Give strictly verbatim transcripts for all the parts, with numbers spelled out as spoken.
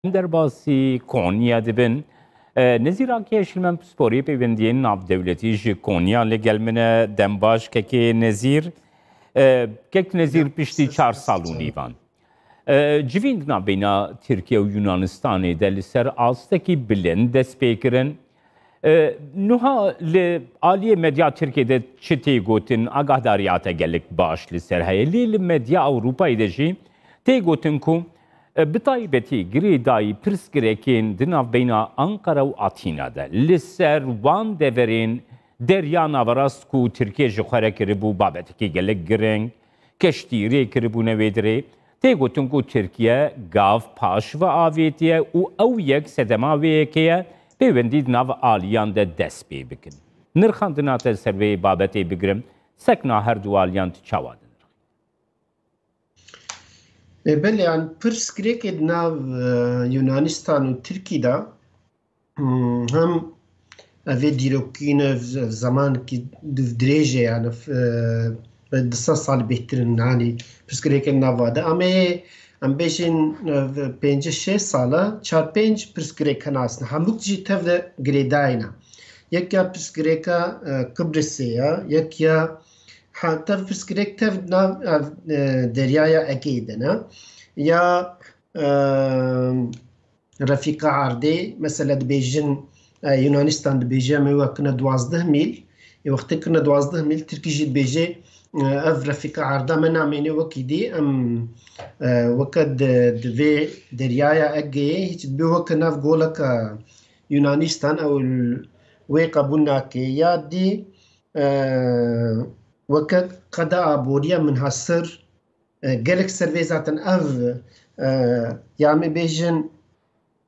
Em derbasî Konya dibin. E, Nezîr Akê Şilmen pisporê pêwendiyên navdewletî ji Konya li gel min e. Dem baş kekê Nezîr. E, kek Nezîr piştî çar sal û nîvan. E, civîn di navbeyna Tirkiye û Yunanistanê de li ser astekî bilind dest pê kirin. E, nuha li aliyê medya Tirkiye de çi tê gotin, agahdariyate gelek baş li ser heye. Lê li medya Ewropayê de jî tê gotin ku, e, bi taybetî girêdayî pirsgirêkên di navbeyna Ankara û Atîna de li ser wan deverên Derya Naverast ku Tirkiye ji xwe re kiribû babetekî gelek girîng, keştî rê kiribûne wê dirê. Tê gotin ku Tirkiye gav paş ve avêtiye û ew yek sedema wê yekê ye, pêwendî di nav aliyan de dest pê bikin. Nirxandina te ser vê babetê bigirim, sekna her du aliyan tu çawa dinirxî? E, belê, yani pirsgirêkê di nav, e, Yunanistan û Tirkî de Hmm, hem ev ê dîrokî ne, ev, ev zemankî div dirêj e, yani, f-, e, bi du sed sal bêhtir in, hani, pirsgirêkên nava de. Em ê, em bêjin, e, v-, pêncî şeş sala, çar pênc pirsgirêk hene aslında. Hemûk jî tev de girêdayî ne. Yek ya pirsgirêka, e, Qibrisê ya, yek ya, ha, tev pirsgirêk tev nav, ev, e, Deryaya Egeyê de ne. Ya, e, Refîqa Erdê, mesela dibêjin, e, Yunanistan dibêje, em ê wekine duwazdeh mîl, ê wextê kirine duwazdeh mîl, Tirkî jî dibêje, e, ev Refîqa Erda me namêne wekî dî, em, e, weke di, di vê Deryaya Egeyê, hîç dibe weke nav goleka Yunanistan, ew wê qebûl nake. Ya dî, e, weke qeda aboriya minhasir, e, gelek ser vê zaten ev, e, ya me bêjin,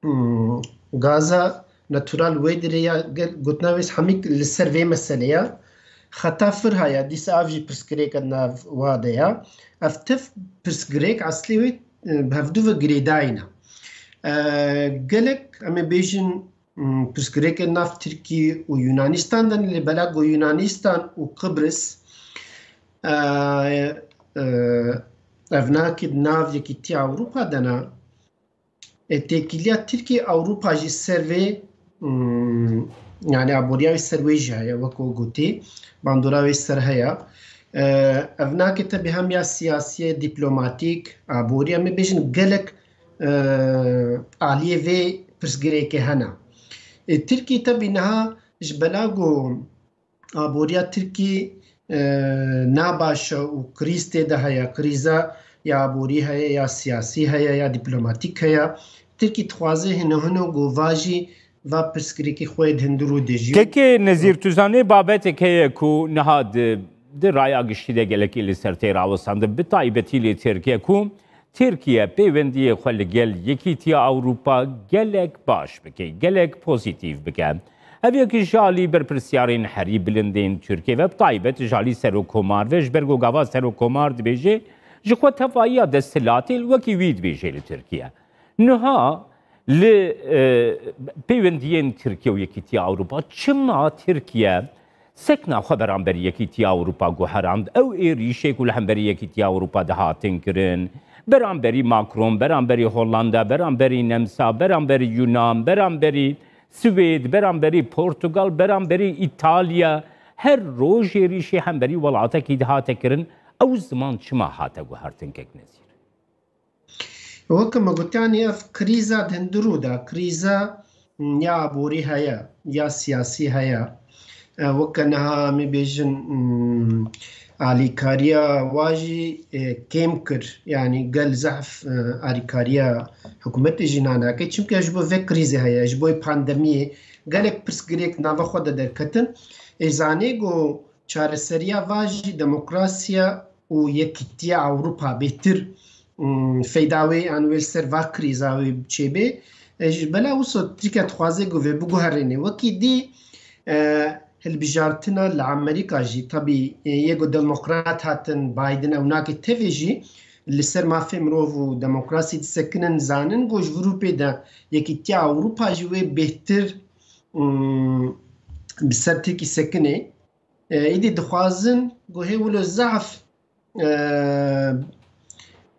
hmm, gaza natural wê dirê ya gel-, gotina wê hemî li ser vê meselê ya. Xeta fir haya, dîsa ev jî pirsgirêke nav wa de ya. Ev tev pirsgirêk eslê wê, e, bi hevdu ve girêdayî ne. E, gelek em ê bêjin, Hmm, pirsgirêkên nav Tirkî û Yunanistan de ne, lê bela ku Yunanistan û Qibris, e, e, ev nakê di nav Yekîtiya Ewropa de ne, e, têkiliya Tirkî Ewropa jî ser vê, hmm, yani aboriya wê ser wê jî heye, wek we gotî, bandora wê ser heye. E, ev nakê tebî hem ya siyasî ye, dîplomatîk, aborî ye, em ê bêjin gelek e, aliyê vê pirsgirêkê hene. E, Tirkî tebî niha ji bela ku aboriya Tirkî, e, nabaş e û krîz tê de heye, krîza ya aborî heye, ya siyasî heye, ya dîplomatîk heye. Tirkî dixwaze hino hino ku va jî va pirsgirêkê xwe yê di hundir û dijî. Kekê Nezîr, tu zanî babetek heye ku niha di, di raya giştî de gelekî li ser tê rawestandin, bi taybetî li Tirkiye ku Tirkiye pêwendiyê xwe li gel Yekîtiya Ewropa gelek baş bike, gelek pozîtîf bike. Ev yekî ji alî berpirsyarên herî bilindên Tirkiye ve, bi taybet ji alî serokkomar ve, ji ber ku gava serokkomar dibêje, ji xwe tevahiya desthilatê li wekî wî dibêje li Tirkiye. Niha li, e, pêwendiyên Tirkiye û Yekîtiya Ewropa, çima Tirkiye sekna xwe beramberî Yekîtiya Ewropa guherand? Ew êrîşê ku li hemberî Yekîtiya Ewropa dihatin kirin, beramberî Macron, beramberî Hollanda, beramberî Nemsa, beramberî Yunan, beramberî Swêd, beramberî Portugal, beramberî Îtalya, her roj êrîşê hemberî welatekî dihate kirin. Ew ziman çima hate guhertin, kek Nezîr? Weke me gotiye, ev krîza di hundirû de, krîza, mm, ya aborî heye, ya siyasî heye. E, weke niha em ê bêjin, mm, alîkariya wa jî, e, kêm kir. Yanî gel zehf, e, alîkariya hikûmetê jî nanake. Çimkî ji bo vê krîzê heye, ji bo pandemiyê gelek pirsgirêk nava xwe de derketin. Ê zanê ku çareseriya va jî demokrasiya û yekîtiya Ewropa bêhtir, mm, feyda wê an wê li ser va krîza wê çêbê. E, ji bela wisa Tirkiye dixwaze ku vê biguherîne. Wekî dî, e, hilbijartina li Amerîka jî, tabî, e, yê ku demokrat hatin, Biden ew nake tevê jî li ser mafê mirov û demokrasî disekinin, zanin ku ji Ewropê de yekîtiya Ewropa jî wê bêhtir, mm, bi ser Tirkî sekinê. E, îdî dixwazin ku hê wilo zehf, e,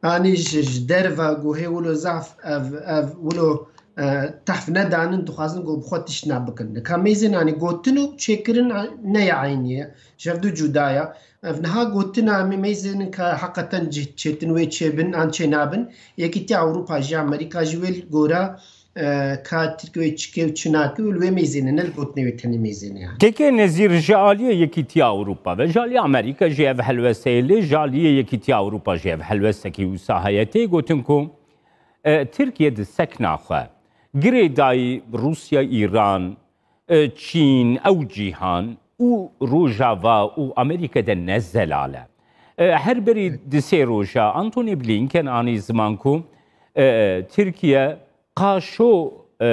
Anî ji, ji derve guhê wilo zaf ev, ev wilo, e, tehf nedanin, dixwazin ku bi xwe tiştna bikin. Nika mêzên anî gotin û çêkirin ne ye eynî ye. Ji hev du cuda ye. Ev niha gotina em ê mêzên ka heqeten cih çêtin wê çêbin an çênabin. Yekîtiya Ewropa jî, Amerîka jî wê li gora, e, ka Tirkiye wê çi ke û çi nake û li wê mêzêne, ne li gotinê wê tenê mêzêne yani. Kekê Nezîr, ji aliyê Yekîtiya Ewropa ve ji aliyê Amerîka jî ev helweste ye, lê ji aliyê Yekîtiya Ewropa jî ev helwestekî wisa heye. Tê gotin ku, e, Tirkiye di sekna xwe girêdayî Rûsya, Îran, e, Çîn, ew cîhan û Rojava û Amerîka de ne zelal e. E, her berî di sê roja Antony Blinken anî ziman ku, e, Tirkiye qaşo, e,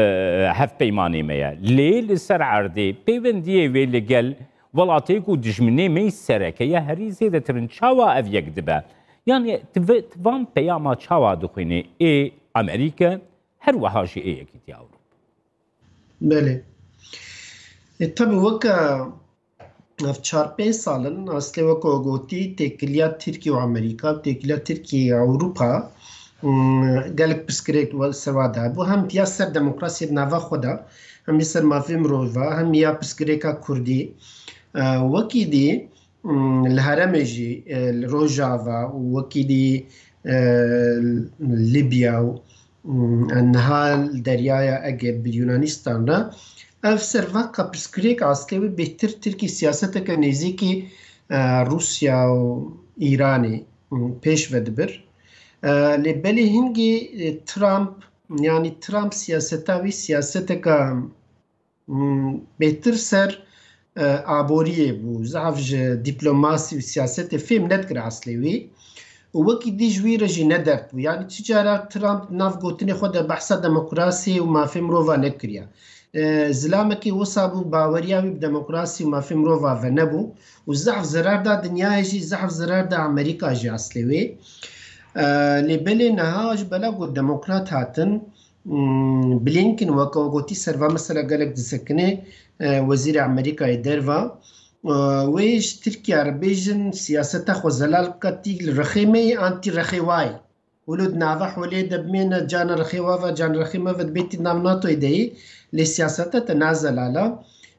hevpeymanê me ye. Lê li ser erdê pêwendiyê wê li gel welatê ku dijminê me yî sereke ye herî zêdetir in. Çawa ev yek dibe? Yani ti ve-, ti van peyama çawa dixwînî ê Amerîka, her wiha jî ê Yekîtiya Ewropa? Belê. E, tabi weke ev çar pênc sal in, aslê weke gotî, têkiliya Tirkiye û Amerîka, têkiliya Tirkiye û Ewropa, mm, gelek pirsgirêk we-, ser wa de hebû. Hem ya ser demokrasiyê di nava xwe de, hem ya ser mafê mirova, hem ya pirsgirêka Kurdî. E, wekî dî, mm, li herêmê jî, e, li Rojava û wekî dî, e, Libya û, mm, niha li Deryaya Ege bi Yunanîstan re. Ev servaka pirsgirêk aslê wê bêhtir Tirkî siyaseteke nêzîkî, e, Rûsya û Îranê, mm, pêş ve dibir. E, lê belê hingî, e, Trump, yani Trump siyaseta wî siyaseteke, mm, bêhtir ser, e, aboriyê bû. Zehf ji dîplomasî û siyasetê fêm nedikir aslê wî. Û wekî dî ji wî re jî ne derd bû. Yani çi cara Trump di nav gotinê xwe de behsa demokrasiyê û mafê mirova nekiriye. E, zilamekî wisa bû, baweriya wî bi demokrasî û mafê mirova ve nebû. Û zehf zerar da dinyayê jî, zehf zerar da Amerîka jî aslê wê. E, lê belê niha ji bela ku demokrat hatin, Hmm, Blinken weke we gotî ser va mesela gelek disekine, e, wezîrê Amerîkayê derva. E, wê ji Tirkiye re bêjin siyaseta xwe zelal bike, tî li rexê me yê an tî rexê wa yê. Wilo di nava holê de bimêne cana rexê wa ve, cana rexê me ve dibê tî nav natoyê de yê. Lê siyaseta te na zelal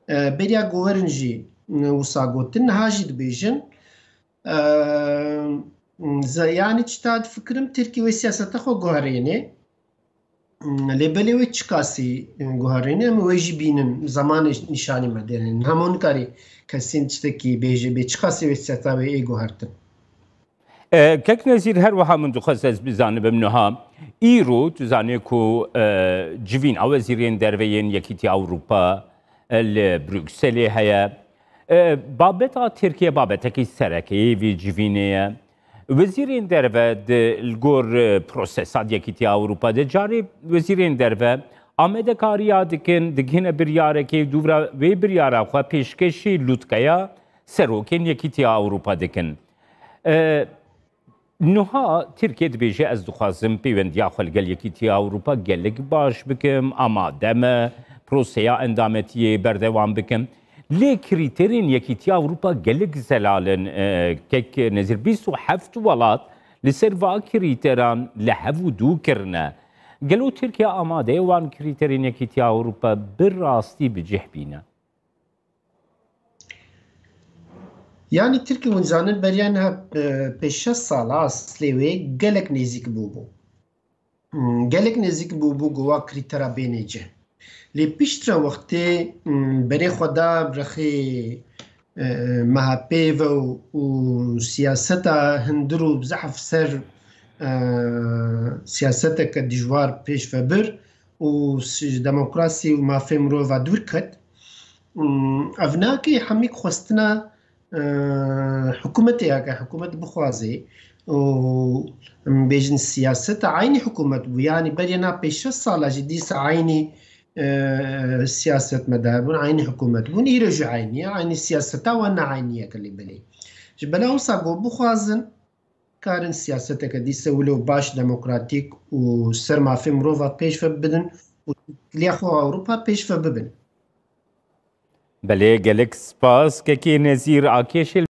e. E, beriya ku werin jî, e, wisa gotin, niha jî dibêjin. E, ze-, yani çi ta difikirim Tirkiye wê siyaseta xwe guherêne. Lê belê wê çi kasî guherîne, em wê jî bînin, zemanê nîşanî me dênin. Hema nikarî kesîn tiştekî bêje bê çi kasî wê seta wê ê guhertin. E, Kek Nezîr, her wiha min dixwest ez bizanibim niha. Îro, tu zanê ku, e, civîna wezîrên derve yên Yekîtiya Ewropa, e, li Brukselê heye. E, babeta Tirkiye babetekî sereke yê vî civînê ye. Wezîrên derve di, li gor, e, prosesa di Yekîtiya Ewropa de carê wezîrên derve amadekariya dikin, digihine biryarekê, dûvra wê biryara xwe pêşkêşî lûtkeya serokên Yekîtiya Ewropa dikin. E, Niha Tirkiye dibêje, ez dixwazim pêwendiya xwe li gel Yekîtiya Ewropa gelek baş bikim, amade me proseya endametiyê berdewam bikim. Lê krîterên Yekîtiya Ewropa gelek zelal in. E, Kek Nezîr, bîst û heft welat li ser va krîteran li hev û dû kirine. Gelo Tirkiye amade ye wan krîterên Yekîtiya Ewropa bi rastî bi cih bîne? Yani Tirkiye hûn zanin beriya niha, e, pêş şeş sala aslê wê gelek nêzîk bûbû. Hmm, gelek nêzîk bûbû ku wa krîtera bêne cih. Lê piştre wextê, hmm, berê xwe da rexê, e, M H P ve û, û siyaseta hundir û zehf ser, e, siyaseteke dijwar pêş ve bir û si-, demokrasî û mafê mirova dûr ket. Hmm, ev nake hemî xwestina, e, hikûmetê ye, ke hikûmet bixwaze û, em bêjin siyaseta eynî hikûmet bû. Yanî berê na pêş şeş sala jî dîsa eynî, e, siyasetmedar bûn, eynî hikûmet bûn. Îro jî eynî ye, eynî siyaseta wan ne eynî ye ke lê belê. Ji bela wisa ku bixwazin, karin siyaseteke dîse wilo baş demokratîk û ser mafê mirova pêş ve bidin û têkiliya xwe Ewropa pêş ve bibin. Belê, gelek spas. Kekê Nezîr Akêşê